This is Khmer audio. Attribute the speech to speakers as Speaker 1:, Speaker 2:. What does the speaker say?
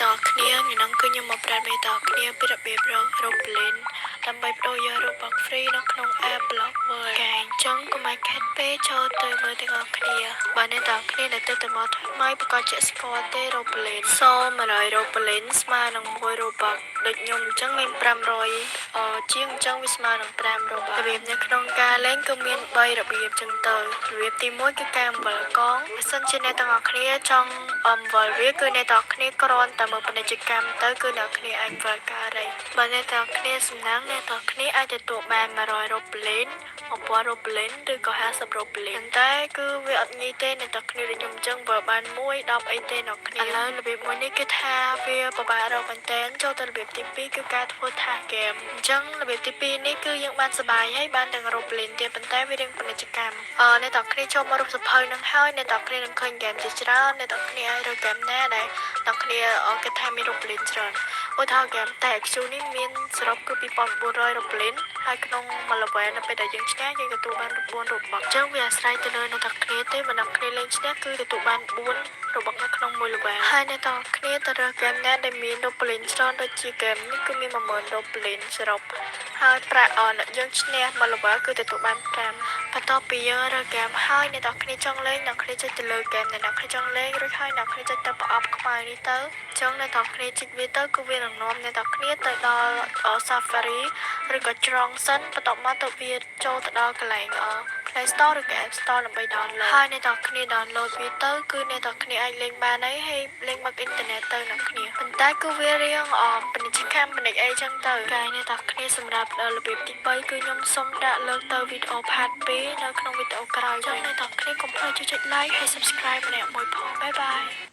Speaker 1: អ្នកទាំងអស់គ្នាថ្ងៃនេះគឺខ្ញុំមកប្រាប់អ្នកទាំងអស់គ្នាពីរបៀបរក Roblox ដើម្បីប្ដូរយក Robux free នៅក្នុង app Blox World កែអញ្ចឹងកុំឲ្យខាតពេលចូលទៅមើលទាំងអស់គ្នាបើអ្នកទាំងអស់គ្នាដែលទៅតែមកថ្មីប្រកាសជាស្គាល់ទេ Roblox សូ100 Roblox ស្មើនឹង1 Robux ដូចខ្ញុំអញ្ចឹងមាន500អជាងអញ្ចឹងវាស្មើនឹង5 Robux។ របៀបនៅក្នុងការលេងគឺមាន3របៀបចឹងទៅរបៀបទី1គឺការអំវិលកងបើសិនជាអ្នកទាំងអស់គ្នាចង់អំវិលវាគឺអ្នកទាំងអស់គ្នាគ្រាន់តែមើលពាណិជ្ជកម្មទៅគឺអ្នកគ្នាអាចវិលការរីបើអ្នកទាំងអស់គ្នាសំណាងអ្នកទាំងអស់គ្នាអាចទទួលបាន100 Roblox 1000 Roblox ឬក៏50 Roblox ប៉ុន្តែគឺវាអត់ងាយទេអ្នកទាំងគ្នាដូចខ្ញុំអញ្ចឹងវិលបាន1 10អីទេអ្នកគ្នាឥឡូវរបៀបមួយនេះគឺថាវាពិបាករកមែនតើចូលទៅរបៀបទី2គឺការធ្វើថាហ្គេមអញ្ចឹងរបៀបទី2នេះគឺយើងបានសប្បាយហើយបានទាំង Roblox ទៀតប៉ុន្តែវារៀងពាណិជ្ជកម្មអឺអ្នកទាំងគ្នាចូលមករូបសភៅនឹងហើយអ្នកទាំងគ្នានឹងឃើញហ្គេមជាច្រើនអ្នកទាំងគ្នាអាចរកហ្គេមណាដែលអ្នកគ្នាគិតថាមាន Roblox ច្រើនឧទាហរណ៍ហ្គេមតែ XQ នេះមានសរុបគឺ2400 Roblox ហើយក្នុងមួយ level នៅពេលដែលយើងឈ្នះយើងទទួលបាន4 Robux អញ្ចឹងវាអាស្រ័យទៅលើអ្នកទាំងគ្នាទេបើអ្នកគ្នាលេងឈ្នះគឺទទួលបាន4 Robux នៅក្នុងមួយ level ហើយអ្នកទាំងគ្នាទៅរើសហ្គេមណាដែលមាន Roblox ច្រើនដូចជាហ្គេមនេះគឺមាន10000 Roblox សរុបហើយប្រាក់អអ្នកយើងឈ្នះមួយ level គឺទទួលបាន5បន្ទាប់ពីយើងរើសហ្គេមហើយអ្នកទាំងគ្នាចង់លេងអ្នកគ្នាចុចទៅលើហ្គេមដែលអ្នកគ្នាចង់លេងរួចហើយអ្នកគ្នាចុចទៅប្រអប់ខ្មៅនេះទៅអញ្ចឹងអ្នកទាំងគ្នាចុចវាទៅគឺវានឹងនាំអ្នកទាំងគ្នាទៅដល់ Safari ឬក៏ច្រងសិនបន្ទាប់មកទៅវាចូលទៅដល់កន្លែង Play Store ឬក៏ App Store ដើម្បី download ហើយអ្នកទាំងគ្នា download វាទៅគឺអ្នកទាំងគ្នាអាចលេងបានហើយហើយលេងមកអ៊ីនធឺណិតទៅអ្នកគ្នាប៉ុន្តែគឺវារៀងអពាណិជ្ជកម្មពាណិជ្ជអីចឹងទៅកាយអ្នកទាំងគ្នាសម្រាប់របៀបទី3គឺខ្ញុំសូមដាក់លើកទៅវីដេអូ part 2នៅក្នុងវីដេអូក្រោយចឹងអ្នកទាំងគ្នាកុំភ្លេចចុច like ហើយ subscribe ម្នាក់មួយផង bye bye.